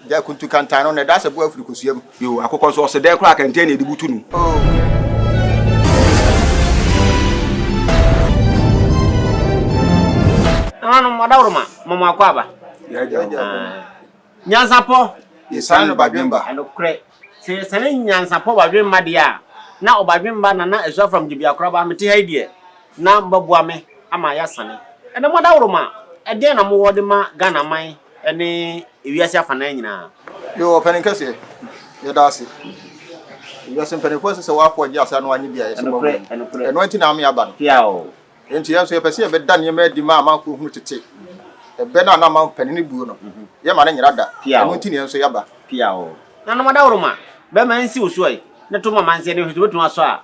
Gya kuntu kantan no na ɛda sɛ boa afiri kosua mu. Yoo, akokɔ nso ɔse dɛn koraa kɛntɛn na yɛde butu no. Oh. Nananom, adaworoma, ma mo akwaaba. Yɛagya o. Nyansapɔ. Yɛsiane no badwemba. Ɛnokorɛ, sɛ yɛsiane nyansapɔ badwemba deɛ a, na ɔbadwemba Nana Asuafram Gyebiakoraba mete ha yi deɛ, na mobɛboa me ama yɛasane. Ɛnɛ mo adaworoma, ɛdeɛn na mowɔ de ma Ghana man ne ewiase afanan nyinaa? Yoo, ɔpanin kɛseɛ, yɛda ase. Ewiase mpanimfoɔ sɛ sɛ woakɔ agye asa na woanye bi a, yɛsɛ bɔ mmɔden. Ɛno nti na ame aba no. Enti yɛn nso yɛpɛ sɛ yɛbɛda nneɛma adi ma amanfoɔ hunu tete ɛbɛ no a na aman panin buo no. Yɛmma no nyera da. Ɛno nti na yɛn nso yɛaba. Nanom adaworoma, bɛrima nsi wo so ɛ, ne to ma amanseɛ ne hwɛ sɛ wobɛtumi asɔ a.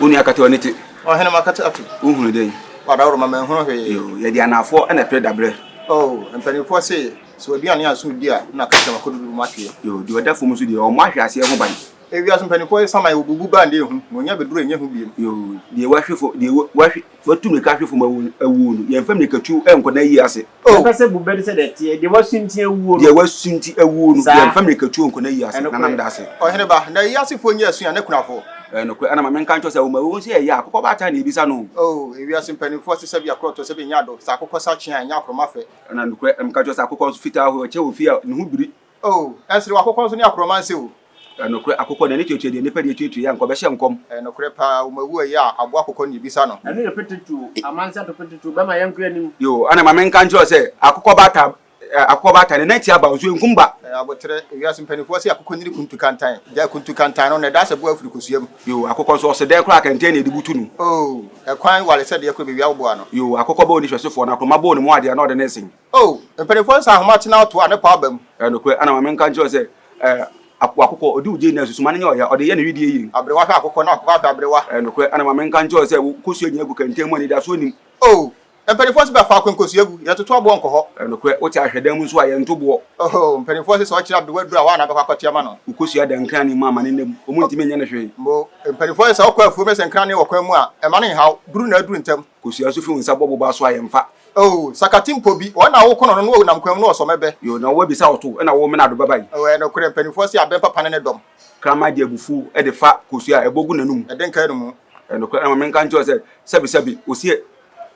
Wo nua akata w'ani te. Ɔhene makata ate. Wohunu dɛn? W'adaworoma manhunu hwee. Yoo, yɛde anaafoɔ na ɛpere dabrɛ. Oh, mpanimfoɔ se, sɛ w'aduane anso di a, na kasa makɔduru mu atweɛ. Yoo, deɛ ɔda fam nso deɛ, ɔmmɔ ahweaseɛ ho ban. Ewiase mpanimfoɔ saman wɔbubu ba a na ehu, na onya bɛduru a ɛnyɛ hu biom. Yoo, deɛ wahwe fam, deɛ wahwe, watu mmirika ahwe fam awu, awuo no, yɛmfa mmirikatuo nkɔ n'ayie ase. Oh! Yɛpɛ sɛ bu bɛ no sɛdeɛ ɛteɛ, deɛ wasunti awuo no. Deɛ wasunti awuo no, Saa. yɛmfa mmirikatuo nkɔ n'ayie ase. Ɛnokorɛ. Nana meda ase. Ɔhene ba, na ayiasefoɔ nyɛ asu a ne kunafoɔ. Ɛnokorɛ, ɛna ma menka nkyerɛ wo sɛ, wo nso ɛyɛ a, akokɔ baatan na ɛbisa no. Oh, ewiase mpanimfoɔ se sɛbi akorɔtɔ, sɛbi nyɛ ado, sɛ akokɔ sa kye a, ɛnyɛ akorɔma fɛ. Ɛna nokorɛ, na meka kyerɛ wo sɛ akokɔ nso fitaa hɔ, ɔkyɛ wɔ fie a, ne ho biri. Oh, ɛnsere w'akokɔ nso ne akorɔma nsɛ o. Ɛyɛ nokorɛ, akokɔ n'ani tuatua deɛ nnipa deɛ tuatua yɛ anka ɔbɛhyɛ nkɔm. Ɛyɛ nokorɛ paa, wɔn awu ɛyɛ a aboa akokɔ na yɛbisa no. Ɛno yɛ petetuo, amanse ato petetuo, bɛma yɛnkɔ anim. Yoo, ɛna ma menka nkyerɛ wo sɛ, akokɔ baata, akokɔ baata, ne nan tia ba, nso ɛnkum ba. Ɛyɛ aboterɛ, ewiase mpaninfoɔ se akokɔ nyini kuntu kantan, gyae kuntu kantan no na ɛda sɛ boa afiri kosua mu. Yoo, akokɔ nso ɔse dɛn koraa kɛntɛn na yɛde butu no. Oh, ɛkwan ware sɛ deɛ koro bɛwia wo boa no. Yoo, akokɔ bɔ onihwɛsofoɔ na akorɔma bɔ ne mu adeɛ na ɔde ne sen. Oh, mpanimfoɔ nsa ahoma tena ɔtoa ne pɔ aba mu. Ɛyɛ nokorɛ, ɛna ma menka nkyerɛ wo sɛ, ɛɛ, akokɔ, ɔdi wo gye nyinaa susu ma no nyɛ ɔya, ɔde yɛ ne wedeɛ yie. Aberewa hwɛ akokɔ na akokɔ ahwɛ aberewa. Ɛyɛ nokorɛ, ɛna ma menka nkyerɛ wo sɛ, wo kosua nyina gu kɛntɛn mu a anidasoɔ nnim. Oh, mpanimfoɔ nso bɛ faako nkosua gu, yɛntoto aboɔ nkɔ hɔ. Ɛyɛ nokorɛ, wote ahwɛdan mu nso a, yɛnto boɔ. Oh, mpanimfoɔ se sɛ ɔkyerɛ aberewa aduru a, woa na bɛkɔ akɔte ama no. Wo kosua da nkrane mu a, ma no nna mu, wɔntumi nyɛ no hwee. Mo, mpanimfoɔ se sɛ wokɔ afuom na sɛ nkrane wɔ kwan mu a, mma no nhaw, duru na aduru ntɛm. Kosua nso fi wo nsa bɔ boba so a, yɛmfa. Oh, sakati mpo bi, wɔn na woko no no, na wɔnam kwan mu na wɔsɔ mɛbɛ. Yo, na woabisa wo to, ɛna womene ado bɛba yi. Oh, ɛyɛ nokorɛ, mpanimfoɔ se abɛn papa ne ne dɔm. Kraman de abufuo de fa kosua a ɛbɔ gu n'anum. Ɛde nka anum. Ɛyɛ nokorɛ, ɛna ma menka nkyerɛ wo sɛ, sɛbesɛbe, ɔsi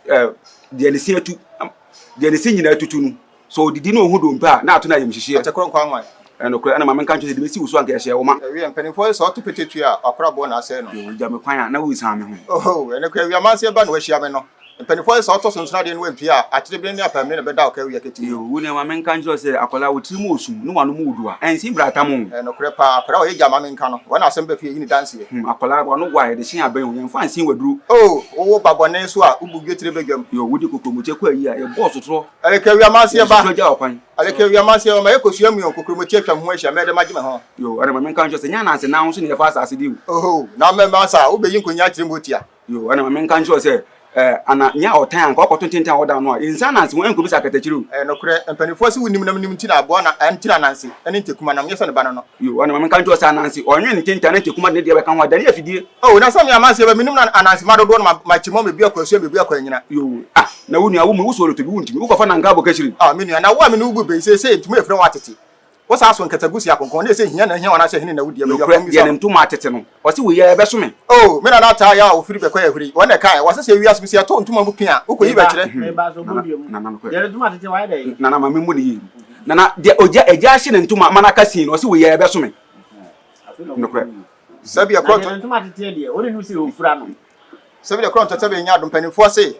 ɛ, deɛ ne se atu, deɛ ne se nyinaa atutu no, Sɛ ɔdidi na ɔhu dompe a, na ato no ayamhyehyeɛ. Ɔte korɔ nkɔ anwan. Ɛyɛ nokorɛ, ɛna ma menka nkyerɛ sɛ deɛ mɛsi wo so anka ɛhyɛɛ wo ma. Ɛwiɛ, mpanimfoɔ se sɛ ɔto pete tue a, wakora boɔ na asɛe no. Yoo, gya me kwan a, na wonsian me ho. Ohoo, ɛno koraa awia amanseɛ ba na wahyia me no. Mpanimfoɔ se sɛ ɔtɔ sonsono adeɛ na wampue a, akyerebene ne apaamire na ɛbɛda wo ka awia ketee. Yoo, wo nua ma menka nkyerɛ wo sɛ akwadaa wo tiri mu ɔsum ne w'ano mu wodu a, ɛnsen bratam o. Ɛyɛ nokorɛ paa, akwadaa a ɔyɛ gya ma menka no, wɔn na asɛm ba fie yi ne danseɛ. Hmm, akwadaa w'ano go a, yɛde hyɛn abɛn o, yɛmfa nsen w'aduro. Oh, wowo ba bɔne so a, wobu dwetire badwam. Yoo, wode kokromokye kɔ ayi a, yɛbɔɔ sotorɔ. Aleke wiamanseɛ ba. Aleke wiamanseɛ ba ma yɛkɔsua mu yɔn kokromoti atwa me ho ahyia mɛyɛ dɛ magye me ho. Yoo, ɛna ma menka nkyerɛ sɛ nyɛ ananse nan ho so na yɛfa asase di o. Oho, na mɛma sa a wobɛyi nkonyaa akyerɛ mu otia. Yoo, ɛna ma menka nkyerɛ sɛ ɛɛ ana nyɛ ɔtan anka ɔkɔto ntentan a ɔda ano a, yɛnsi ananse ho ɛnkɔbisa akatakyire o. Ɛyɛ nokorɛ, mpanimfoɔ se wonim na menim nti na aboa na nti na ananse ne ntekuma nam nyɛ sɛ ne ba no no. Yoo, ɛna ma menka nkyerɛ sɛ ananse ɔnwe ntentan na ntekuma de ne deɛ bɛka ho a, dane afidie. Oh, na sɛ me amanseɛ ba menim na ananse mma dodoɔ no ma makyi mɔ mebu akɔ asua mebu akɔ anyina. Yoo, ah, na wo nua wo mu wo sɔre to bi wontumi wokɔfa nanka abɔ kakyiri. Ah, me nua, na wo a me ne wo bu bɛ yi seesei ntoma efira wo atete. Wo saa so nkatagu si akonkɔn na ɛsɛ hia na ahia wo anaasɛ hene na wodi abadwa Nokorɛ, kɔm bisa deɛ ne no. ntoma atete no, ɔse wei ara ɛbɛso me. Oh, me nana ataa yaw a ofiri bɛkɔɛ ahuri, wɔn na ɛkaeɛ, wɔse sɛ wiase mu sɛ yɛto ntoma mu pee a, wokɔyi Meba, bɛkyerɛ. meba so Nana, bɔ dua mu. Nana nokorɛ. Deɛ ne ntoma atete wayɛ dɛn? Nana ma memmɔ no yie. Nana, deɛ ogya, agya ahye ne ntoma ma no aka sin no, ɔse wei ara ɛbɛso me. Afei na ɔbɔ Nokorɛ. dua mu. Sɛbi Na ɛkorɔ deɛ nto. ne ntoma ateteɛ deɛ, ɔne nim sɛ ɔfura no. Sɛbi deɛ ɛkorɔ nto sɛbi nyɛ ado mpanimfoɔ se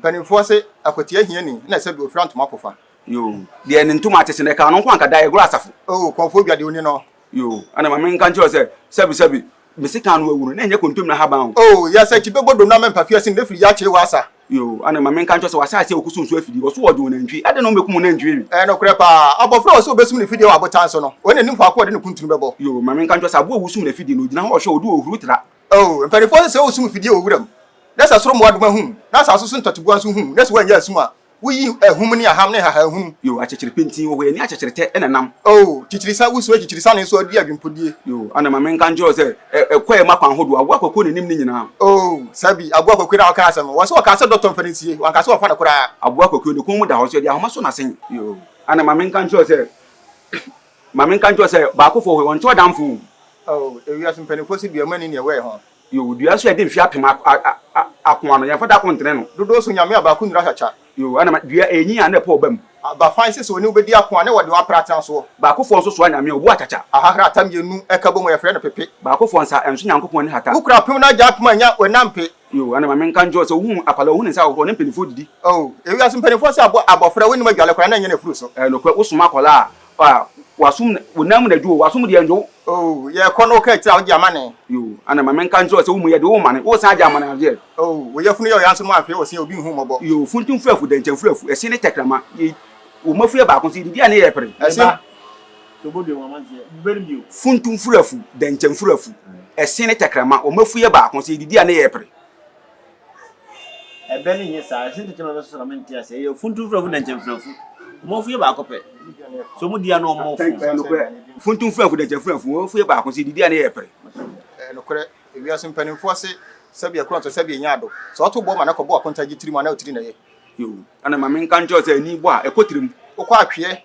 mpanimfoɔ se akwatia hiani na sɛbi ofira ntoma pofa. Yoo, deɛ ne ntoma atete no ɛkaa no nko anka da ɛgorɔ asafo. Oh, kɔmfoɔ dwa deɛ ɔni no. Yoo, ɛna ma menka nkyerɛ wo sɛ sɛbi sɛbi me sekan no awu no na ɛnyɛ kontomire ahaban o. Oh, yɛ sɛ kyi bɛbɔ dom na mɛmpa fiase no na firi gya akyere w'asa. Yoo, ɛna ma menka nkyerɛ wo sɛ w'asase a wɔkusu nso afidie, wɔso wɔgye wo nantwie, adɛn na wɔbɛkum wo nantwie we? Ɛyɛ nokorɛ paa, abɔfra a ɔsɛ ɔbɛsum ne fidie wɔ abotan so no, ɔno na nim faako a ɔde ne kuntunu bɛbɔ. Yoo, ma menka nkyerɛ wo sɛ aboa a wosum n'afidie no, ɔgyina hɔ ɔhwɛ wo de ɔhuru tra. Oh, mpanimfoɔ se sɛ wosum fidie wɔ wuram, na sɛ soro mmoadoma hu wo, na asase so ntɔteboa nso hu wo, na sɛ woannya asum a, Woyi ahum ne aham ne nhahan hunu. Yo, akyekyere pintinn wɔ hɔ, yɛne akyekyere tɛ na ɛnam. Oh, kyikyirisa, wusua kyikyirisa ne nso adi adwempɔdie. Yo, ana ma menka nkyerɛ wo sɛ, ɛ, ɛkɔɛ ma kwan hodoɔ, aboa kwakuo na ɛnim ne nyinaa. Oh, sabi, aboa kwakuo na ɔka asɛm no, wɔse wɔkaa sɛ dɔtɔ mfa no nsie, wanka sɛ wɔfa no koraa. Aboa kwakuo, ne kɔn mu da hɔ nso yɛde ahoma sɔ n'asen. Yo, Ana ma menka nkyerɛ wo sɛ, ma menka nkyerɛ wo sɛ, baakofoɔ hɔ yi, wɔnkyɛ ɔdamfo o. Oh, ewiase mpanimfoɔ se dua mu ani na ɛwɔ ɛho. Yoo, dua nso a yɛde mfeɛ apem ako ano, yɛmfa da ko ntene no. Dodoɔ so nyame a baako nnuru ahyakya. Yoo, ɛna ma dua ɛnyin a na ɛpɔ ɔba mu. Aba fann se sɛ ɔne wo bɛdi ako a, na wɔde wo apra atena soɔ. Baakofoɔ nso soa nyame a, ɔbu akyakya. Ahahra ata mmienu ɛka bɔ mu a, yɛfrɛ no pepe. Baakofoɔ nsa, ɛnso Nyankopɔn ani hata. Wokura apem na agya apem a, nya w'ani ampe. Yoo, ɛna ma menka nkyerɛ wo sɛ, wohu akwadaa a, ɔhu ne nsa ahohoro, ɔne mpanimfoɔ didi. Oh, ewiase mpanimfoɔ se abɔfra, wonnim adwale koraa na ɛnyɛ n'afuru so. Ɛyɛ nokorɛ, wosoma akwadaa a, w'asom, wo nan mu na dwo o, w'asom deɛ ɛndwo wo. Oh, yɛrekɔ na woka akyire a, wogye amane. Yoo, ɛna ma menka nkyerɛ wo sɛ, wo mu yɛde wo remane, woresan agye amane adeɛ. Oh, wo yafunu yɛ ɔya nso no amfee wo se obi nhu wo mmɔbɔ. Yoo, funtum furafu, dɛnkyɛm furafu, ɛse ne tɛkrɛma, yɛ, wo mma fue baako nso, yɛdidi a ne yɛ pere. Ɛse. Me ba, to bo due wɔn amanteɛ, bu bɛ no bio. Funtum furafu, dɛnkyɛm furafu, ɛse ne tɛkrɛma, wo mma fue baako nso, yɛdidi a ne yɛ pere. Ɛbɛ no nyɛ saa, ɛse ne tɛkrɛma bɛsosɔ na mente aseɛ, ɛyɛ funtum furafu, dɛnkyɛm furafu, wɔn afu yɛ baako pɛ, so wɔn di a na wɔn fo. Ɛyɛ nokorɛ, funtum furafu, dɛnkyɛm furafu, wɔn afu yɛ baako nso, yɛdidi a ne yɛ pere. Ɛyɛ nokorɛ, ewiase mpanimfoɔ se, Sɛbi ɛkorɔn nso, sɛbi ɛnyɛ ado. Sɛ ɔto boɔ ma no kɔbɔ akontagye tirim a, na otiri na ɛyɛ. Yoo, ɛna ma menka nkyerɛ wo sɛ ani bɔ a, ɛkɔ tirim. Wokɔ atweɛ,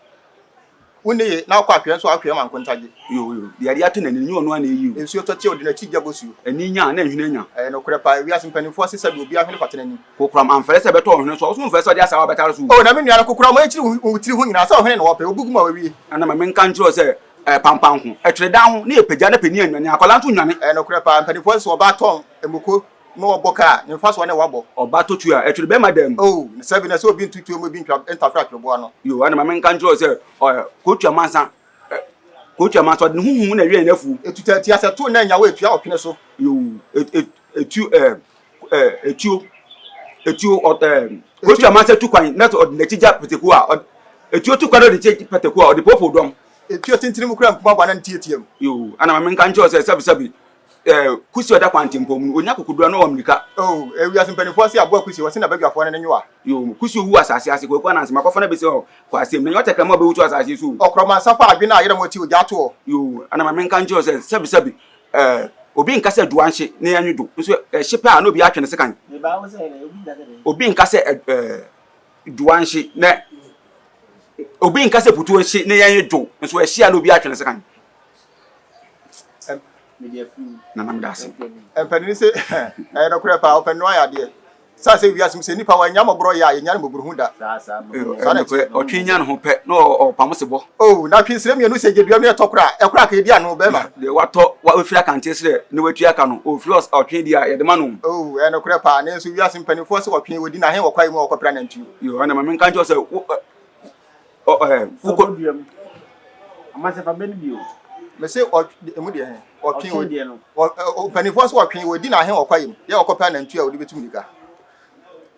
wo nne ye, na wokɔ atweɛ nso a, wotweɛ ma nkontagye. Yoo, yoo, deɛ adeɛ ato n'ani no, nyɛ ɔno ara na ɛyi o. Nsuo tɔ tia, ɔde n'akyi gya bosuo. Ani nya a, na nhwene anya. Ɛyɛ nokorɛ paa, ewiase mpanimfoɔ se sɛbi obiara hwene fata n'anim. Kokoram amfɛre sɛ ɛbɛtɔ ɔhwene so a, wo nso womfɛre sɛ ɔde asaawa bɛtare so o. Oh, na me nua no, kokoram a ɛkyiri wo tiri ho nyinaa, sɛ ɔhwene na wɔpɛ, ɔbu gu ma wawie. Ɛna ma menka nkyerɛ wo sɛ, Pampanko, ɛtwere dan ho na yɛpagya na panin annwane, akwadaa nso nnwane. Ɛyɛ nokorɛ paa, mpanimfoɔ se sɛ ɔbaa tɔn mmoko na ɔbɔ ka a, ne mfasoɔ ne wabɔ. Ɔba tɔ tuo a, ɛtwere bɛrima dan mu. Oh, na sɛbi na sɛ obi nto tuo mu ebi ntwa ntafere atwerɛboɔ ano. Yoo, ɛna ma menka nkyerɛ wo sɛ, ɛ, kootu amansa, ɛ, kootu amansa, ɔde ne ho hu na ɛwɛn n'afuo. Etuta atua sɛ to na nya wo etua ɔtwene so. Yoo, et, et, etuo, ɛ, ɛ, etuo, etuo, ɔ, ɛ, kootu amansa tu kwan na ɔde n'akyi gya pataku a, ɔde, etuo tu kwan na ɔde n'akyi gya pataku a, ɔde poopoo dɔm. Etuo tentene mu kura nkuma bɔ anan teatea mu. Yoo, ɛna ma menka nkyerɛ wo sɛ, sɛbi, sɛbi, Eh, Kusi ɔda kwantempɔn mu no, onya kokoduru a na ɔwɔ mmirika. Oh, ewiase mpanimfoɔ se aboa Kusi, wɔse n'abadwafoɔ no ne nwowa. Yoo, Kusi owu asase ase, Kwaku Ananse, makɔfa no abesi hɔ kɔ asɛm, na nyɛ ɔtɛkrɛma a ɔbɛwutu asase yi so o. Ɔkorɔmansa fa adwene a yerɛ mo ti ogya toɔ. Yoo, ɛna ma menka nkyerɛ wo sɛ, sɛbi sɛbi, eh, obi nka sɛ aduwa nhye na yɛnwe dwo, nso ɛhye pɛ a na obiara atwe ne sekan. Obi nka sɛ eh, duwa nhye na, obi nka sɛ putuo nhye na yɛnwe dwo, nso ɛhye a na obiara atwe ne sekan. Nana meda ase. Mpanin se ɛyɛ nokorɛ paa ɔpanin no ayɛ adeɛ. Saa sɛ wiase mu sɛ nipa wannya mmɔborɔ yɛ a yɛnnya no mmɔborɔhu da. Saa na ɛteɛ. Ɔtwe nya ne ho pɛ na ɔpam sebɔ. Oh na twe srɛ mmienu sɛ gyedua no ɛtɔ kora a ɛkora a ka ɛdi ano bɛrima. Deɛ watɔ wafiri akante serɛ na watua ka no ɔfiri ɔtwe deɛ a yɛde ma no. Oh ɛyɛ nokorɛ paa nanso wiase mpanimfoɔ se ɔtwe ɔdi n'ahe wɔ kwae mu a ɔkɔpra nantwie. Yoo ɛna ma menka nkyerɛ wo sɛ wo Ɔ ɛ wokɔ. Sɛ dua mu. Amasɛ fa bɛ no bio. Mese ɔ emu deɛ he? Ɔtwe o deɛ no. Ɔ mpanimfoɔ so ɔtwe ɔdi n'ahe wɔ kwaeɛ mu yɛ ɔkɔpɛ anantwie a ɔde bɛtu mmirika.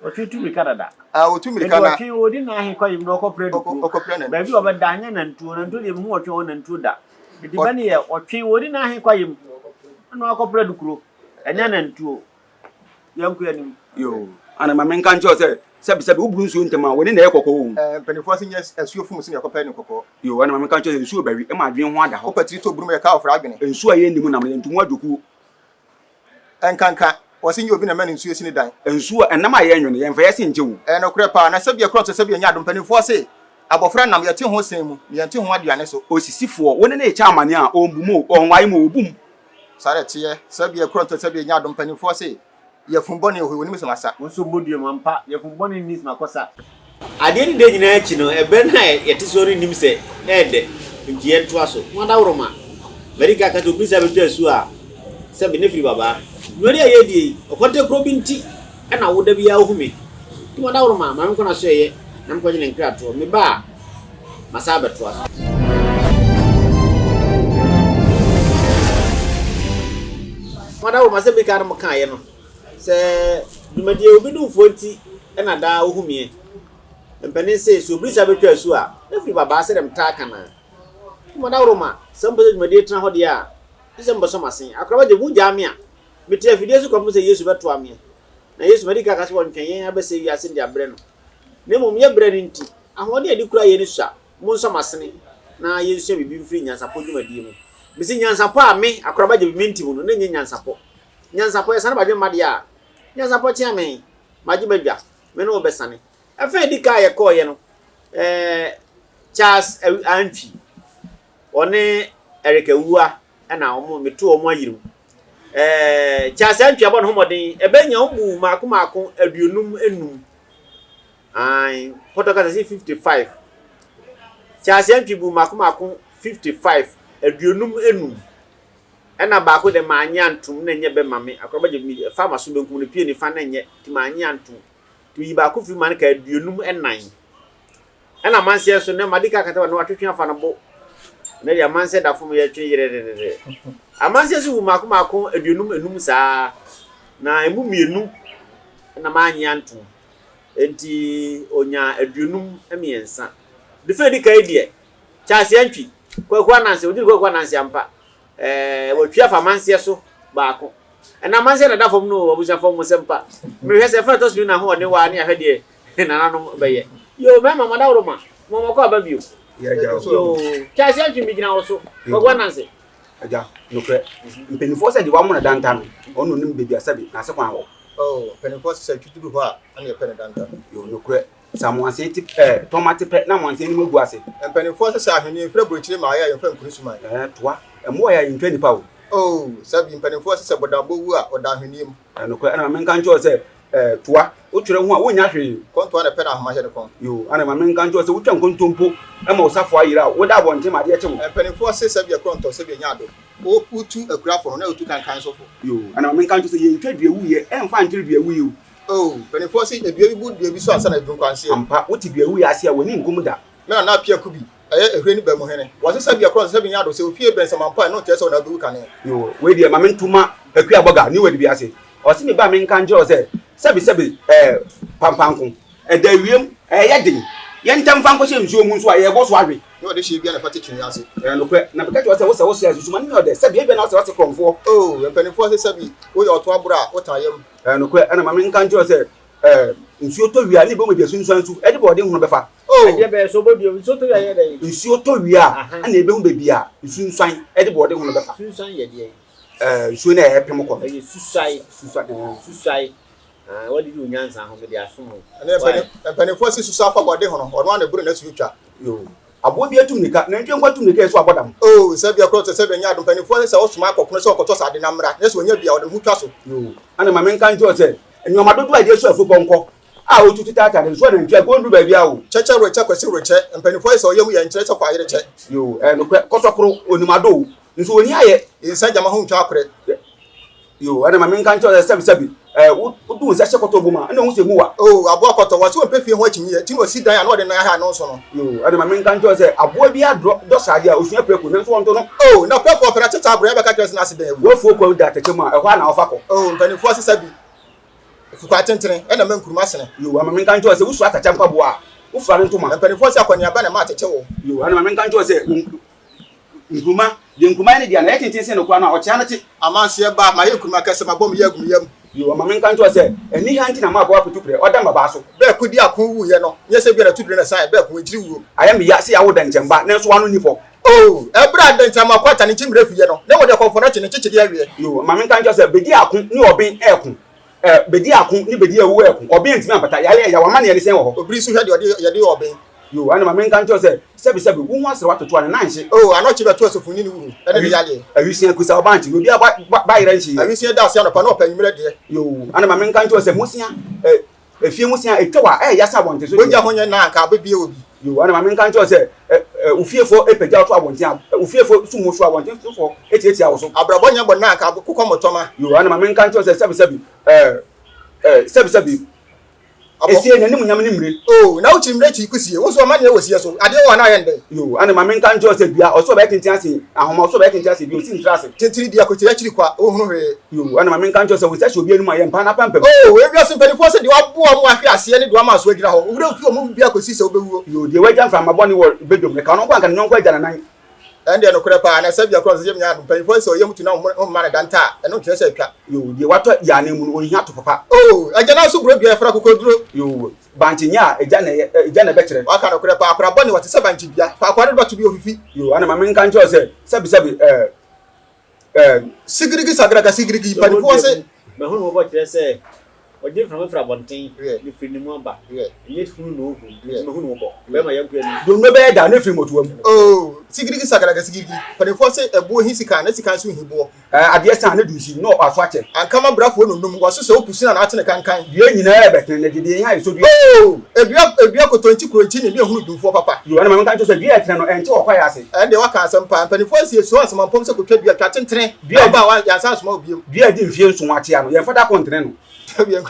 Ɔtwe tu mmirika dada. Ah ɔtu mmirika na. Ɔtwe ɔdi n'ahe kwaeɛ mu na ɔkɔpɛ adukuo. Ɔkɔpɛ anantwie. Baabi a ɔbɛda nyɛ nantuo nantuo deɛ mehu ɔtwe wɔ nantuo da. Nti bɛ no yɛ ɔtwe ɔdi n'ahe kwaeɛ mu ɛna ɔkɔpɛ adukuro ɛnyɛ nantuo. Yɛnkɔ anim. Yoo, ana ma menka nkyerɛ wo sɛ, sɛbesɛbe woburu nsuo ntɛm a, w'ani na ɛyɛ kɔkɔɔ o. Ɛɛ, mpanimfoɔ se nyɛ asuo fom so na yɛkɔpɛ ne kɔkɔɔ. Yoo, ana ma menka nkyerɛ wo sɛ, nsuo bɛwe ma adwene ho ada hɔ. Wopɛ tiri tɔ burum yɛ kaa ɔfra adwene. Nsuo a yɛnni mu nam no, yɛnto mu adwokuo. Ɛnkanka, wɔse nyɛ obi na ɛma ne nsuo si ne dan. Nsuo a ɛnam a yɛnwe no, yɛmfa yɛn se nkyɛ o. Ɛyɛ nokorɛ paa, na sɛbi ɛkorɔn sɛ sɛbi ɛnyɛ adom. Mpanimfoɔ se, abɔfra nam, yɛte ho sɛn mu, na yɛnte ho aduane so. Osisifoɔ, wo ne no rekyɛ amane a, ɔmbu mu o, ɔnwae mu o, ɔbu mu. Saa na ɛteɛ, sɛdeɛ kuro nto sɛdeɛ nya adom mpanimfoɔ se, Yafunu bɔne wɔ hɔ yi, wɔnim sɛ masa. Wo nso mmɔ dua mu, ampa, yafunu bɔne nni sɛ makɔsa. Adeɛ ne dɛ nyinaa akyi no, ɛberɛ no a yɛte soɔ no nnim sɛ ɛyɛ dɛ, nti yɛntoa so. Ho adaworoma, madi kan aka sɛ obi nsa bɛtwa asuo a, sɛbe ne firi babaa. Dwumadi a yɛredie yi, ɔkɔntɛkorɔ bi nti na wo da biara wohu me. Nti mo adaworoma, ma menkɔ n'asoɛeɛ na menkɔgye ne nkratoɔ. Meba a, masan abɛtoa so. Mo adaworoma, sɛ medi kan no mokaeɛ no, sɛ dwumadie obi domfoɔ nti na daa wohu meɛ. Mpanin se, sɛ obi nsa bɛtwa asuo a, na firi babaa sɛdeɛ metaa ka no ara. Nti mo adaworoma, sɛ mopɛ sɛ dwumadie tena hɔ deɛ a, gye sɛ mobɛsɔ m'asen. Akoraba gye, mogyaa me a, mete afidie so kɔpem sɛ Yesu bɛtoa meɛ. Na Yesu, madi kan aka sɛ wɔntwɛn yɛn abɛsɛe wiase no de abrɛ no. Na mmom yɛ berɛ no nti, ahoɔden a yɛde kura yɛn no sua. Monsɔ m'asene na yɛnsua biribi mfiri nyansapɔ dwumadie mu. Mese nyansapɔ a me, Akoraba Gyabi, mente mu no, na ɛnyɛ nyansapɔ. Nyansapɔ, yɛsane badwemma deɛ a, nyansapɔ kyea me, magye badwa, me ne wo bɛsane. Ɛfã a ɛdi kan a yɛkɔeɛ no, ɛɛ, Charles Antwi, ɔne Eric Awuah na wɔn meto wɔn ayere mu. Ɛɛ Charles Antwi abɔ ne ho mmɔden, ɛbɛnya wɔn bu mmaako mmaako 55. Ae, pɔtɔ kasa si 55. Charles Antwi bu mmaako mmaako 55, 55. Ɛna baako de manye antom na ɛnyɛ bɛ ma me, akɔrɔba gye mi fa ma so benkum no pie nifa na ɛnyɛ, nti manye antom. Nti oyi baako firi ma no ka 54. Ɛna amanseɛ nso, nnɛ madi ka akata na watwetwe afa no bo. Nnɛ deɛ amanseɛ da fam yɛtwe yerererere. Amanseɛ nso wu mmaako mmaako 55 saa, na emu mmienu na mannye antom. Enti ɔnyaa 53. Defa edi kan yi deɛ, Charles Antwi, Kwaku Ananse, ɔdi Kwaku Ananse ampa. Ɛɛ, watwi afa amanseɛ so baako. Ɛna amanseɛ na ɛda fam no o, abusuafoɔ mo nsɛm pa. Mehwɛ sɛ ɛfa ɛtɔ so mmienu na ahoɔden wɔ a ne ahwɛ deɛ nananom bɛyɛ. Yoo, mmarima mo adaworo ma, mo mo kɔ aba bio. Yoo, Charles Antwi megyina wo so, Kwaku Ananse. Agya, nokorɛ, mpanimfoɔ sɛ deɛ wamona danta no, ɔno onim baabi a sɛbe n'ase kwan wɔ. Oh, mpanimfoɔ sɛ sɛ twituru hɔ a, ɛna yɛpɛ ne danta. Yoo, nokorɛ, sɛ amoansen te ɛ, tɔma te pɛ na amoansen anim agu ase. Mpanimfoɔ sɛ sɛ ahweneɛ mfiri aburokyire ma ayɛ a yɛmfa nkuru suman. Ɛɛ, toa, mmoa yɛ a yɛntwa nnipa o. Oh, sɛbi, mpanimfoɔ sɛ sɛ bɔdambɔ wu a, ɔda ahweneɛ mu. Ɛɛ, nokorɛ, ɛna ma menka nkyerɛ wo sɛ, ɛɛ, toa, wotwerɛ ho a, wonnya hwee. Kɔntoa na ɛpɛ na ahoma hyɛ ne kɔn. Yoo, ɛna ma menka nkyerɛ wo sɛ wotwa nkontompo ma wo safoa yera a, woda abɔnten ma adeɛ kye wo. Mpanimfoɔ se sɛbi ɛkorɔ ntɔ, sɛbi ɛnyɛ ado. Wo, wotu akurafo no, na wotu kankan nso fo. Yoo, ɛna ma menka nkyerɛ wo sɛ yɛntwa dua wuiɛ ɛmfa nkyere dua wuiɛ o. Oh, mpanimfoɔ se dua bi bu dua bi so ansa na aduru nkwanseɛ. Ampa, wote dua wuiɛ ase a, w'ani nkum da. Me nana Appiah Kubi, ɛyɛ Ehwire ne Bamuhene. Wɔse sɛbi ɛkorɔ ntɔ, sɛbi ɛnyɛ ado, sɛ ofie bɛn Samampɔ a, ɛno nkyerɛ sɛ wo na wobɛwu kane. Yoo, wei deɛ ma mento ma Akua Bɔga ne wadi bi ase. Ɔse me ba menka nkyerɛ wo sɛ, sɛbi sɛbi ɛɛ pampanko, ɛda wiem, ɛyɛ den. Yɛntɛm mfa nkɔhyɛ nsuo mu nso a, yɛrebɔ so awe. Ne ɔde hyeɛ biara na ɛfa te kyiniiɛ ase. Ɛyɛ nokorɛ, na meka kyerɛ wo sɛ, wo sɛ wosrɛ a, susuma no nyɛ ɔdɛ, sɛbi ebia na wosɛ wase korɔmfoɔ. Oh, mpanimfoɔ se sɛbi woyɛ ɔto aboro a, wotan yam. Ɛyɛ nokorɛ, ɛna ma menka nkyerɛ wo sɛ, ɛɛ nsuo tɔ wie a, ne ɛbɛhu baabi a asunsuan nsu de bɔɔden hono bɛfa. Oh! Ɛdeɛ bɛyɛ sɛ ɔbɛdua nsuo tɔ wie a yɛ dɛn? Nsuo tɔ wie a, ɛna ɛbɛhu baabi a nsunsuan de bɔɔden hono bɛfa. Sunsuan yɛ deɛn? Ɛɛ nsuo no a ɛrepem kɔ no. Ɛyɛ susuae. Susuae, ɛɛ. Susuae. Ah, wadidi wo nyansa ho, mede asom wo. Ɛnna Why? mpanimfoɔ se susu afa bɔde ho no, ɔno ara na ɛboro n'asuo twa. Yoo. Aboa bi atu mmirika, nantwie nko atu mmirika ɛso abɔ dam. Oo, sɛ bia korɔ te sɛ bɛnyɛ adom, mpanimfoɔ se sɛ wosoma akɔkono sɛ ɔkɔtɔ saa ade no ammra, na sɛ ɔnya bi a, ɔde ne ho twa so. Yoo. Ɛnna ma menka nkyerɛ wo sɛ, nneɛma dodoɔ a ɛde asu afupɔnkɔ a ɔtutu taataa no, nso anantwie a, kɔnnuru baabiara o. Kyɛkyɛ rekyɛ, Kwasi rekyɛ, mpanimfoɔ se sɛ ɔyam yɛ nkyerɛ sɛ kwaye rekyɛ. Yoo, ɛyɛ nokorɛ, kɔtɔkoro, ɔnim ade o, nso ɔnni ayɛ. Nsa gyama ho ntwa akorɛ. Yoo, ɛna ma menka nkyerɛ wo sɛ sɛbi sɛbi, ɛɛ, wo, wode wo nsa hyɛ kɔtɔ bom a, ɛna ohu sɛ emu wa. Oo, aboa kɔtɔ, wɔse ɔmpɛ fie ho akyinnyeɛ, nti na ɔsi dan a na ɔde nan aha ano nso no. Yoo, ɛna ma menka nkyerɛ wo sɛ aboa biara drɔ, dɔ sradeɛ a, osua prako, nanso wɔnto no. Oo, na prako ɔpɛ na kyekye aborɔ, yɛbɛka kyerɛ sɛ n'ase bɛn awu. W'afuo kwawu da atɛkyɛ mu a, ɛhɔ ara na ɔfa kɔ. Oo, mpanimfoɔ se sɛbi, fukwa tentene, ɛna ɛma nkuruma sene. Yoo, ɛna ma menka nkyerɛ wo sɛ wosua atɛkyɛ mpaboa a, wofura ne ntoma. Mpanimfoɔ se akɔneaba na ɛma atɛkyɛ wɔ. Yoo, ɛna ma menka nkyerɛ wo sɛ wo, Nkruma, deɛ nkruma yɛ ne deɛ no, ɛyɛ tenten sen no koraa no a, ɔkyea no te. Amanseɛ ba, mayɛ nkruma kɛse, mabɔ me yɛ agu me yam. Yoo, ma menka nkyerɛ wo sɛ, aniha nti na m'aboa akotu prɛ, ɔda mmabaa so. Bɛɛ ko di ako wuiɛ no, nyɛ sɛ ebia na tubire na ɛsaeɛ, bɛɛ ko nkyiri wuo. Ayɛ me ya sɛ yɛawo dɛnkyɛmba, nanso w'ano nni fɔ. Oo, ɛberɛ a dɛnkyɛmma akɔ ata ne nkyimmerɛ fiiɛ no, na wɔde akɔmfoɔ no akye ne nkyekyedeɛ aweɛ. Yoo, ma menka nkyerɛ wo sɛ, bɛdi ako ne ɔben ɛɛko, Ɛ, bedi ako ne bedi awu ɛko, ɔben antumi ampata, yare ɛyaw, amanneɛ ne sɛn wɔ hɔ? Obiri nso hwɛ deɛ ɔde yɛde yɛ ɔben. Yoo, ɛna ma menka nkyerɛ wo sɛ, sɛbi sɛbi, wo ho aserew atoto a, ne nan nhye. Oo, anɔkye bɛto asofuni ne wuru ne ne yadeɛ. Awisia kusa ɔba nkye, na obiara ba, ba, ba yerɛ nhyeeɛ. Awisia da ase anɔpa na ɔpɛ anwummerɛ deɛ. Yoo, ɛna ma menka nkyerɛ wo sɛ, mosea, ɛ, efie mosea, etwa wo a, ɛyɛ ya sɛ abɔnten so deɛ. Wogya ho nyɛ na anka abɛbie obi. Yoo, ɛna ma menka nkyerɛ wo sɛ, ɛ, ɛ, wo fiefoɔ pagya wo to abɔnten a, wo fiefoɔ sum wo so a, abɔnten sofoɔ tiatia wo so. Abrabɔ nyɛ bɔne a anka kokɔ mmɔtɔma. Yoo, ɛna ma menka nkyerɛ wo sɛ, sɛbi sɛbi, ɛ, ɛ, sɛbi sɛbi, esie n'animuonyam ne mmire. Oo, na wokyi mmire kyi kusie, wo nso ɔma nea ɛwɔ sie so, adeɛ wɔ hɔ na ayɛ no dɛn? Yoo, ɛna ma menka nkyerɛ wo sɛ, dua, ɔsoro bɛyɛ tenten asen ahoma, ɔsoro bɛyɛ tenten asen dua, osi ntra ase. Tentene di akokyere akyiri kwa, wonhunu hwee. Yoo, ɛna ma menka nkyerɛ wo sɛ, wo nsa hyɛ obi anom a, yɛ mpaa n'apampam. Oo, ewiase mpanimfoɔ se deɛ waboa wɔn ahwe aseɛ ne deɛ wama aso agyina hɔ, wo werɛ mfi wɔn mu biara kɔsi sɛ wobɛwuo. Yoo, deɛ wagya mframa bɔne wɔ badwam no, ka ɔno nko anka ne yɔnko agya n'anan. Ɛndeɛ nokorɛ paa, na sɛ biako a ɔsɛ sɛ yɛnya no, mpanyimfoɔ sɛ ɔyam tu na wɔmma no danta a, ɛno nkyerɛ sɛ atwa. Yoo, deɛ watɔ yɛ anan mu no, ɔnhia to papa. Oo, agya nan so buro dua, ɛfra kokoduro. Yoo, bankye nyɛ a, agya na ɛyɛ, agya na ɛbɛkyerɛ. Waka nokorɛ paa, akora bɔne, ɔte sɛ bankye dua, faako a ne dɔ to bi ofifi. Yoo, ɛna ma menka nkyerɛ wo sɛ, sɛbesɛbe, ɛɛ, ɛɛ. Sigirigi sagraga sigirigi, mpanimfoɔ se. M'ahummɔbɔ kyerɛ sɛ. Ɔgye mframa firi abɔnten, na ɛfiri ne mu aba. Ɛnyɛ hunu na ɔhu, nti mahunu wo kɔ. Bɛrima yɛnkɔ anim. Donno bɛyɛ da na ɛfiri mmɔtoa mu. Oh, sigirigi sagaraga sigirigi. Mpanimfoɔ se ɛboɔ hi sika na sika nso hi boɔ. Ɛɛ, adeɛ sa a ne du si na waso akyɛ. Ankama brafoɔ nunum, wɔso sɛ wopu sini anaa atene kankan. Dua nyinaa ɛbɛtene na gye deɛ ɛhia ɛsɔ dua. Oh, edua, edua kotonkyi kuronkyi ne ne ehunu dwumfoɔ papa. Yo, ɛna ma menka nkyerɛ sɛ dua a ɛtene no ɛnte wɔ kwaeɛ ase. Ɛndeɛ woaka asɛm paa. Mpanimfoɔ se yɛsua asemampɔm sɛ kotwa dua, twa tentene. Dua a ɔba a yɛansan ansoma wo biom. Dua a adi mfeɛ nson akyea no, yɛmfa da koro ntene no. Sɛbi yɛn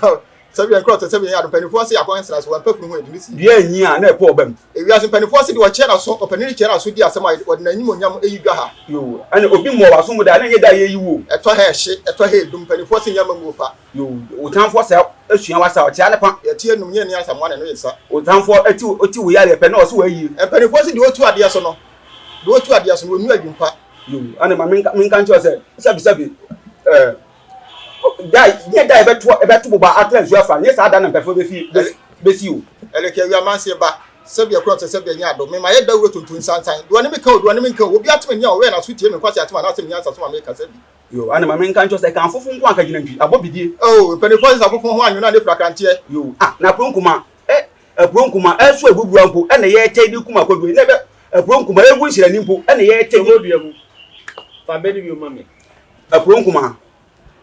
sɛbi yɛn nkorɔtɔ, sɛbi yɛn ado. Mpanimfoɔ se akwan nsra so, wɔmpɛ funu ho adi ne sie. Dua anyin a, na ɛpɔ ɔba mu. Ewiase mpanimfoɔ se deɛ ɔkyea n'aso, ɔpanin kyea n'aso di asɛm a, wɔde n'animuonyam yi dwa ha. Yoo, ɛne obi mmɔɔ w'aso mu da a, na ɛnyɛ da a yɛyi wo o. Ɛtɔ ha ɛhye, ɛtɔ ha edum, mpanimfoɔ se nyɛ amammuo pa. Yoo, wo tamfoɔ sɛ asua w'asa a, ɔkyea ne pa. Yɛte anum, nyɛ ani asamoa na ɛno yɛ sa. Wo tamfoɔ te wo yareɛ pɛ, na ɔse w'ayie. Mpanimfoɔ se deɛ ɔtu adeɛ so no, deɛ ɔtu adeɛ so no, ɔnnu adwumpa. Yoo, ɛne ma menka menka nkyerɛ wo sɛ, sɛbi sɛbi, ɛɛ, da nyɛ da a yɛbɛto yɛbɛto boba atra nsuo afa, nyɛ saa da na mpɛfoɔ bɛfi bɛsi o. Ɛlɛkɛ awia manseɛ ba, sɛbi ɛkorɔ te sɛbi ɛnyɛ ado, mema yɛ dawuro tonto nsansan, deɛ ɔne me ka o, deɛ ɔne me nka o, obi ate m'ani a ɔwɛn n'aso tie me nkwasi atem anaasɛ me nyansa so ma meka sɛbi. Yoo, ɛne ma menka nkyerɛ wo sɛ, ɛka afofo nko anka gyina ntwi, abɔ bidie. Oh, mpanimfoɔ sesa afofo ho anwene a ne fira kranteɛ. Yoo, ah, na kuro nkuma, eh, Aburo nkuma ɛso abubura mpo ɛna yɛkyɛ de kum akɔduro yi na ɛbɛ aburo nkuma egu nhyirani mpo ɛna yɛkyɛ de. Sobo dua mu fa bɛ no bio ma me. Aburo nkuma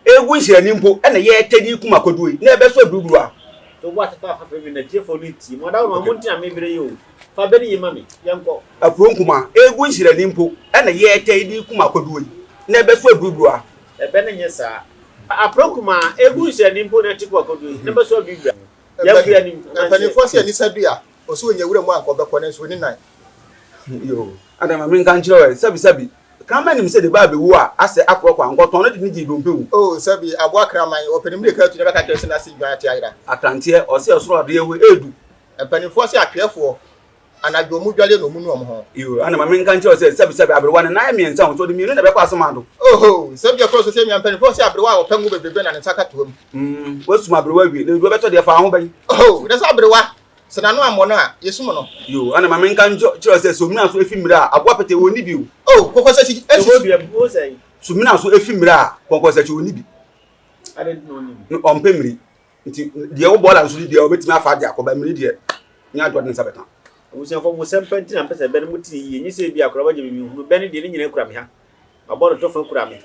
egu nhyirani mpo ɛna yɛkyɛ de kum akɔduro yi na ɛbɛ so aburubura. To bo ase fa fa fɛ mi na tiefoɔ no ntie mo adaworo ma mo nti na me brɛ yi o fa bɛ no yi ma me yɛnkɔ. Aburo nkuma egu nhyirani mpo ɛna yɛkyɛ de kum akɔduro yi na ɛbɛ so aburubura. Ɛbɛ no nyɛ saa. Aburo nkuma egu nhyirani mpo na ɛte kum akɔduro yi na ɛbɛ so aburubura. Yɛnkɔ anim. Mpanimfoɔ se anisa dua, ɔsɛ ɔnya wura mu a anka ɔbɛkɔ nanso ɔnni nan. Yoo, adɛn ma menka nkyerɛ wo ɛ, sɛbi sɛbi, kraman nim sɛ ne ba abɛwu a, asɛ akorɔ kɔ a, nkɔtɔn no de ne gyee dompe o. Oh, sɛbi, aboa kraman, ɔpɛ ne mmirika atu na ɛbɛka kyerɛ sɛ n'ase dwan ate ayera. Akranteɛ, ɔse ɔsoro adeɛ hɔ ɛɛdu. Mpanimfoɔ se atweɛfoɔ, Anadwo ɔmo dwale na ɔmo nu ɔmo ho. Yoo, ɛna ma menka nkyerɛ wo sɛ, sɛbesɛbe, aberewa no, nan yɛ mmiɛnsa o, nso ɔde mmienu na ɛbɛkɔ asamando. Oho, sɛ bia koro so sɛ mia mpanyinfoɔ sɛ aberewa a ɔpɛ ngo bebrebe na ne nsa ka toa mu. Mm, woasum aberewa awie, na edu bɛtɔ deɛ fa ho bɛn. Oho, na sɛ aberewa, sɛ n'ano ammɔ no a, yɛsum no. Yoo, ɛna ma menka nkyerɛ wo sɛ, sumina nso efi mmerɛ a, aboa pɛtɛɛ ɔnni bi o. Oh, kɔkɔsakyi esi. Sumina nso efi mmerɛ a, kɔkɔsakyi ɔnni bi. Adɛn nti na ɔnni bi? Ɔmpɛ mmiri. Nti deɛ wo bɔɔla nso deɛ ɔbɛtumi afa de akɔba mmiri deɛ nyɛ adeɛ ɔde nsa bɛka. Abusuafoɔ mo sɛmpa nti na mpɛ sɛ bɛ no mo tiri yie nyɛ sɛ ebia akora bɛgye me menhunu bɛ no deɛ ne nyinaa kura me ha mabɔ no tɔfa kura me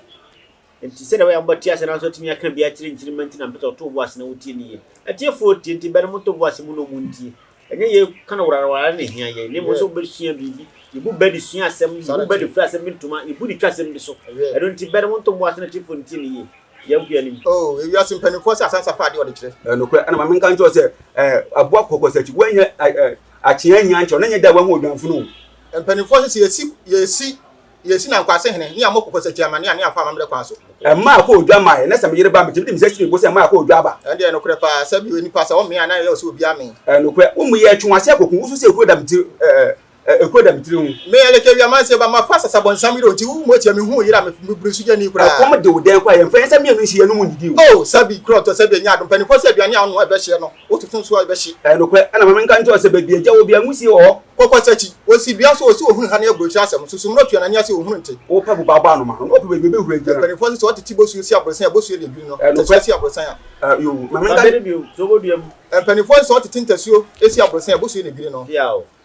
nti sɛdeɛ ɛbɛyɛ a mobɛte ase nanso atumi aka bi akyerɛ nkyirimma nti na mpɛ sɛ ɔto wo bo ase na wotie no yie atiefoɔ tie nti bɛ no moto bo ase mu na ɔmo ntie ɛnyɛ yɛ ka no woraworaa na ɛhia yɛn na mmom sɛ wobɛsua biribi yɛbu bɛ de sua asɛm yɛbu bɛ de firi asɛm bi ntoma yɛbu de twa asɛm bi so ɛno nti bɛ no monto bo ase na atiefoɔ ntie no yie Yɛn nkoa nim. Oh, ewiase mpanimfoɔ sɛ asansa fa adeɛ ɔde kyerɛ. Ɛyɛ nokorɛ, ɛna ma menka nkyerɛ wo sɛ, ɛɛ, aboa kɔkɔsakyi, woannya ɛ, akyea annya ankyɛ wo, na nyɛ da a woahu odwanfunu o. Mpanimfoɔ sɛ sɛ yɛsi, yɛsi, yɛsi Nankwase hene, ne yɛammɔ kɔkɔsakyi amanneɛ a, ne yɛamfa amammerɛ kwan so. Mma akɔ odwa mmaeɛ, na sɛ me yere ba a, metumi de me nsa si me bo sɛ mma akɔ odwa aba. Ɛnde ɛyɛ nokorɛ paa, sɛ bio, nnipa, sɛ wɔmee a, na ɛyɛ wo sɛ obiara mee. Ɛyɛ nokorɛ, wo mu yɛ twe w'ase akɔku wo so sɛ ekuro da me tiri, ɛɛ, Ekuro da me tiri ho. Me Aleke awia manse ba mafa sasabɔnsam yere o nti wo motia me hu yere a me buru so gyani koraa. Ɛkɔm de wo dɛn koraa yɛnfa yɛn nsa mmienu nhyɛ yɛn anum nnidi o. Oh sabi kura ɔtɔ sabi ɛnyɛ adom mpaninfoɔ sɛ aduane a wonoa ɛbɛhyeɛ no wo toto nso a ɛbɛhye. Ɛyɛ nokorɛ ɛna ma menka nkyerɛ wo sɛ baabi agya wɔ biara nwusie wɔ hɔ. Kɔkɔ sakyi, wɔsi dua so ɔsi ohunu ha ne aburokyire asɛm susummerɛ tua n'ani ase ohunu nte. Wopɛ boba bɔ anoma no na wopɛ baabi a ɛbɛhuru agyina. Mpaninfoɔ se sɛ ɔtete bosuo si aborosan a bosuo de adwiri no, ntasuo si aborosan a. Yoo ma menka. Fa bɛ no bio, so wobɔ dua mu. Mpaninfoɔ se sɛ ɔtete ntasuo si aborosan a bosuo na edwiri no.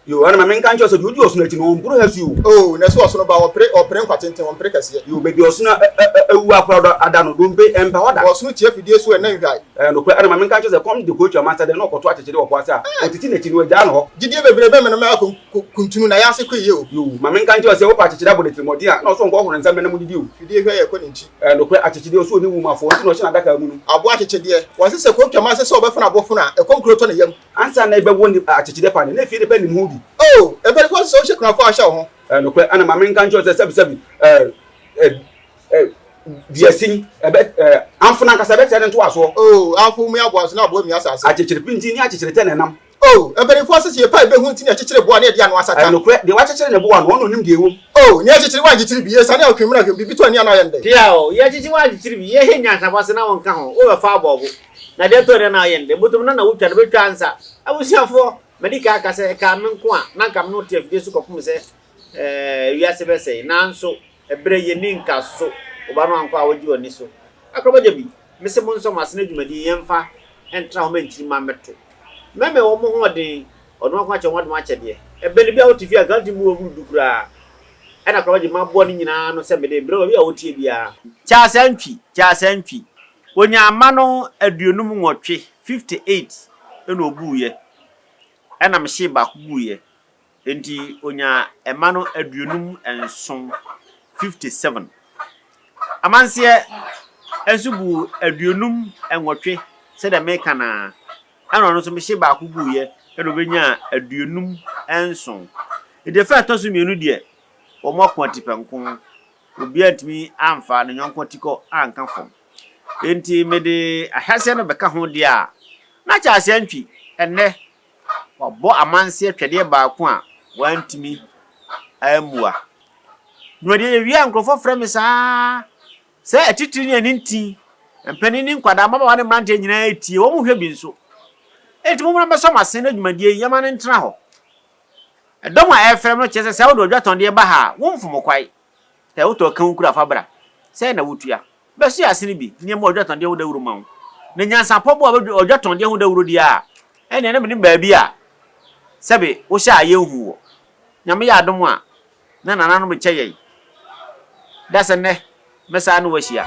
Yoo, ɛna ma menka nkyerɛ wo sɛ deɛ ɔdi ɔsono akyi no, ɔmboro ha su o. Oo, na ɛsɛ ɔsono ba, ɔpere, ɔpere nkwa tenten, ɔmpere kɛseɛ. Yoo, baabi a ɔsono awu akora ada no, dompe ɛmpa hɔ da. Ɔsono tia fidie so ɛnna nhwae. Ɛyɛ nokorɛ, ɛna ma menka nkyerɛ wo sɛ kɔm de kɔtwa mansa dɛn na ɔkɔto akyekyere wɔ po ase a, ɔtete n'akyi no, wagyaa no hɔ. Gyidie bebree bɛmene me akɔ kuntunu na yɛase kɔ yie o. Yoo, ma menka nkyerɛ wo sɛ wopɛ akyekyere abɔ no atirimuɔden a, na ɔso ɔnkɔhohoro ne nsa mmɛ na monidi o. Fidie hwɛ yɛ kɔ ne nkyi. Ɛyɛ nokorɛ, akyekyedeɛ, ɔso ɔnni nwumafoɔ, nti na ɔhyɛ n'adaka mu no. Aboa akyekyedeɛ, wɔse sɛ kɔtwa mansa sɛ ɔbɛfono abofono a, ɛkɔm kuro tɔ ne yam. Ansa na ebɛwo ne akyekyedeɛ pa no, na efie nipa nim ho bi. Oh, mpanyinfoɔ se sɛ wohyɛ kunafoɔ a wohyɛ wo ho. Ɛyɛ nokorɛ, ɛna ma menka nkyerɛ wo sɛ sɛbisɛbi, ɛɛ, ɛ, ɛ, duasin, ɛbɛ, ɛ, amfo no ankasa ɛbɛkyerɛ ne ntoasoɔ. Oh, amfo mu aboa nso na aboa mia asase. Akyekyere pintinn ne akyekyere tɛ na ɛnam. Oh, mpanyinfoɔ se sɛ yɛpa a yɛbɛhu nti na yɛkyekyere boa na yɛde ano asata. Ɛyɛ nokorɛ, deɛ wakyekyere ne boa no, ɔno na onim deɛ ɛwom. Oh, nea akyekyere woankyekyere bi, yɛsiane a ɔtwe mmra hwɛ mu, biribi tɔ ani a na ayɛ no dɛn? Tia o, yɛkyekye woankyekyere bi, yɛhɛ nyansapɔ ase na wonka ho, wobɛfa abɔbo. Na deɛ ɛtɔ dɛ na ɔyɛ no dɛ, botom no na wotwa no bɛtwa ansa. Abusuafoɔ, madi kan aka sɛ ɛkaa me nko a, na anka me ne wo te afidie so kɔpem sɛ ɛɛ wiase bɛsɛe. Nanso, ɛberɛ yɛnni nkaso, wo ba no ankɔ a wogye w'ani so. Akorɔbɔgya bi, mese monsɔ mo asene dwumadie yi yɛmfa. Ɛntra hɔ ma nkyirimma mmɛto. Mɛmɛ wɔn ho ɔden, ɔdom ako akyɛ wɔn adom akyɛdeɛ. Ɛbɛn no bi a wote fie a nka wontumi mmu wɔn mu du koraa. Ɛna koraa wɔgye m'aboa no nyinaa ano sɛ mede rebrɛ wo baabi a woteɛ biara. Charles Antwi, Charles Antwi, ɔnyaa mma no 58, 58, ɛna ɔbuuiɛ. Ɛna mehyee baako guiɛ. Enti ɔnyaa mma no 57, 57. Amanseɛ nso buu 58 sɛdeɛ meka no ara. Ɛna ɔno nso mehye baako guiɛ ɛna ɔbɛnyaa 57. Enti ɛfɛ a ɛtɔ so mmienu deɛ, wɔn ako atipɛnko. Obiara antumi amfa ne yɔnko atikɔ anka fam. Enti mede ahyɛaseɛ no bɛka ho deɛ a, na Charles Antwi ɛnnɛ wabɔ amanseɛ twɛdeɛ baako a wantumi ammua. Dwumadie yɛwie a nkurɔfoɔ frɛ me saa sɛ atitire ne anintin, mpanin ne nkwadaa, mmabaawa ne mmeranteɛ nyinaa retie, wɔn hwɛ bi nso. Enti mommra mmɛsɔ m'asen na dwumadie yi yɛma no ntena hɔ. Ɛdɔm a ɛrefrɛ me no kyerɛ sɛ sɛ wode ɔdwatɔndeɛ ba ha a, womfom kwae. Sɛ wotɔ kan kura fa bra. Sɛn na wotua? Bɛsoɛ ase no bi, nneɛma a ɔdwatɔndeɛ ho dawuro ma wo. Na nyansapɔ bo a ɔdwatɔndeɛ ho dawuro deɛ a, ɛnneɛ na menim baabi a sɛbe wohyɛ a yɛnhu wɔ. Nyame yɛ adom a, na nananom rekyɛ yɛn. Da sɛ nnɛ, mɛsan ne wo ahyia.